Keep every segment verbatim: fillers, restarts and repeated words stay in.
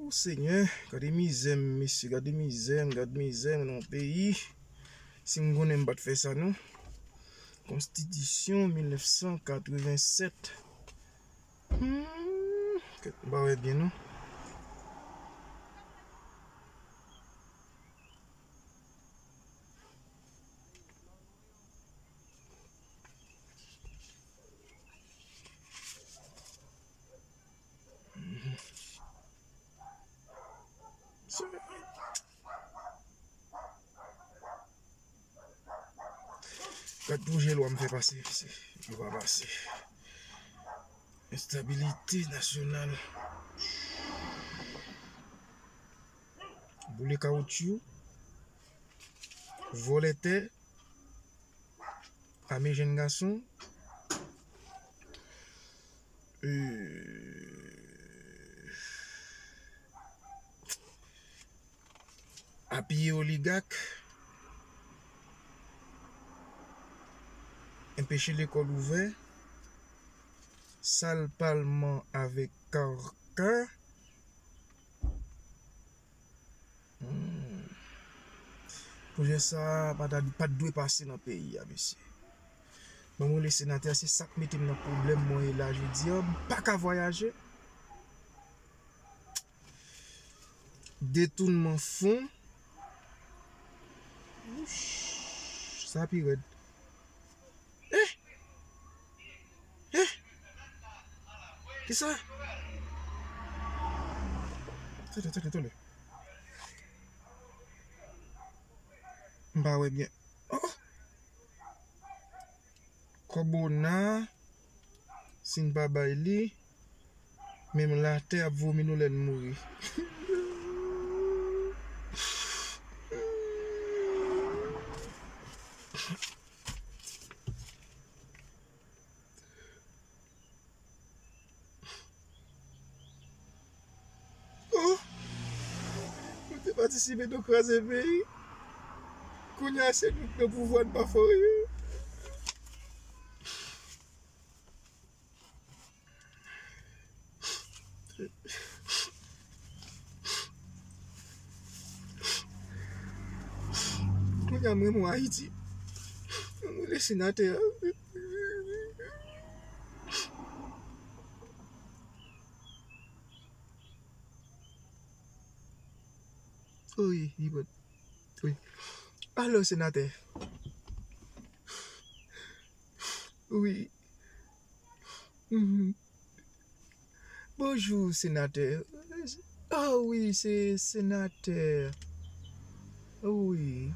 O Senyè, gade mizè m, mesye, gade mizè m, gade mizè m nan yon peyi. Si m konnen m pa t fè sa, non. Konstitisyon mil nèf san katrevennsèt. Hmm, kèt, m pa wè byen, non. Gad pwojè lwa m fè pase, se, yo pa pase. Enstabilite nasyonal. Boule kawoutchou. Vòlè tè. Ame jenn gason. Euh, apiye oligak, enpeche lekòl ouvè, sal palman avèk kaka. Hmm. Pwojè sa a pa ta, pa t dwe pase nan peyi a, mesye. Ban m rele senatè, se sa k mete m nan pwoblèm mwen ye la jodi a. M pa ka vwayaje. Detounman fon. Wouch, sa pi rèd. Eh! Eh! Kisa? Tande, tande, tande. M pa wè byen. Oh, oh. Kòbona, si n pa bay li, menm latè ap vomi nou lè n mouri. Oh! Nou te patisipe nan kraze peyi. Kounye a se nou k nan pouvwa, n pa fè anyen. Kounye a m renmen Ayiti. M renmen senatè a. Wi, li bon. Wi. Alo, senatè. Wi. Mhm. Bonjou, senatè. Ah wi, se senatè. Wi.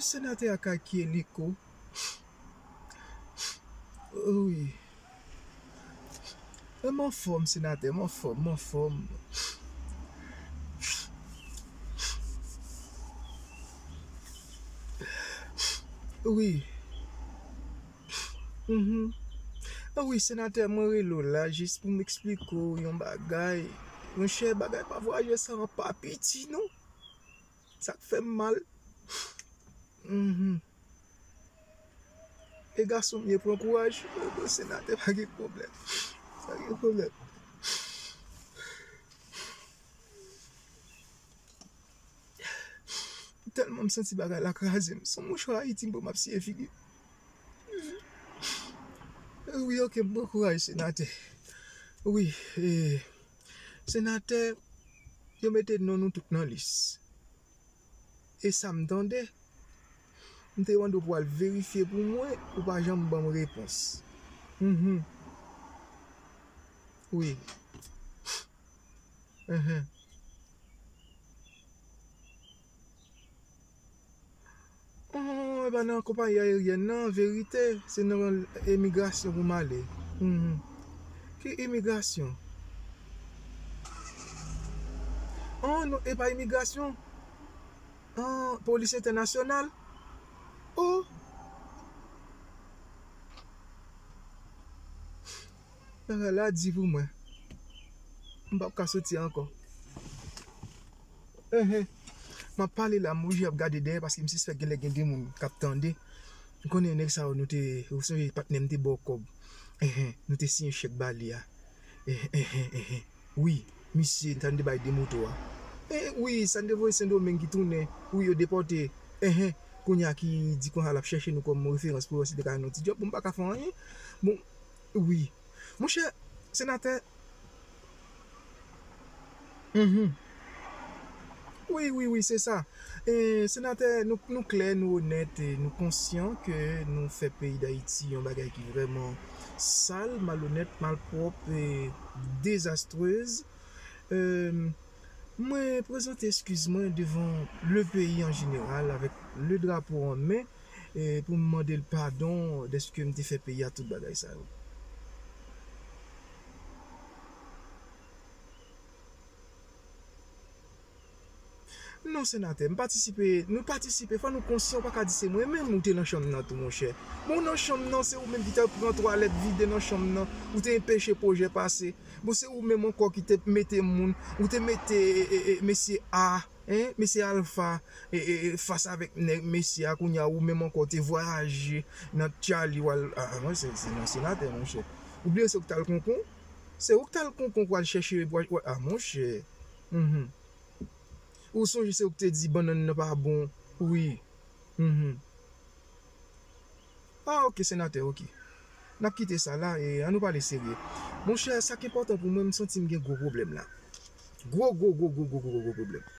Senatè a ka kye liko. Wi. E, m anfòm, senatè, m anfòm, m anfòm. Wi. Mhm. Ah wi, senatè, mwen rele w la jis pou m eksplike w yon bagay. Monchè, bagay pa vwayaje sa an pa piti, non. Sa k fè m mal. Mhm. E gason m ye, pran kouraj. Senatè, pa gen pwoblèm. Pa gen pwoblèm. Tèlman m santi bagay la kraze m. Se yon mouchwa Ayiti m pran, m ap siye figi m. Wi, oke, m pran kouraj, senatè. Wi, e, senatè, yo mete non nou tout nan lis. E sa m tande, m te mande w pou w al verifye pou mwen, ou pa janm ban m repons. Mhm. Wi. Mhm. Oh, e pa nan konpayi ayeryèn nan, verite, se nan imigrasyon pou m ale. Mhm. Ki imigrasyon? Oh, non, e pa imigrasyon. Ah, polis entènasyonal. Oh! Bagay la di pou mwen. M p ap ka soti ankò. Ehe. M ap pale la, m oblije ap gade dèyè paske m sispèk genlè gen de moun k ap tande. M konnen nèg sa yo, nou te, ou sonje patnè m te ba w kòb. Ehe, nou te siyen chèk ba li a. Ehe, ehe, ehe. Wi. Misye, sa n te bay de moto a. E, wi, sa n te voye Sendomeng ki tounen. Wi, yo depòte. Enhen. Kounye a ki di konsa l ap chèche nou kòm referans pou wè si te ka jwenn yon ti djòb. Bon, m pa ka fè anyen. Bon, wi. Monchè, senatè. Mhm. Wi, wi, wi, se sa. E, senatè, nou, nou klè, nou onèt, e nou konsyan ke nou fè peyi Dayiti yon bagay ki vrèman sal, malonèt, malpwòp e dezastrez. E, mwen prezante eskiz mwen devan le peyi an jeneral avèk le drapo an men, e, pou m mande l padon dèske m te fè peyi a tout bagay sa yo. Non, senatè, m patisipe, nou patisipe, fò nou konsyan, ou pa ka di se mwen menm ou te nan chanm nan tou, monchè. Bon, ou nan chanm nan, se ou menm ki te pran twalèt vide nan chanm nan, ou te enpeche pwojè pase. Bon, se ou menm ankò ki te mete moun, ou te mete, e, e, e, mesye A, en, mesye Alpha, e, e, e, fas avèk nèg mesye a, kounye a ou menm ankò te vwayaje nan tchali, w al, a, a, mwen, se, se nan senatè, monchè. Ou bliye se ou ki t al konkon? Se ou ki t al konkon pou al chèche, pou al, a, monchè. Mhm. Ou sonje se ou ki te di bannann nan pa bon? Wi. Mhm. Ah, ok, senatè, ok. N ap kite sa la e ann nou pale serye. Monchè, sa k enpòtan pou mwen, m santi m gen gwo pwoblèm la. Gwo, gwo, gwo, gwo, gwo, gwo, gwo pwoblèm.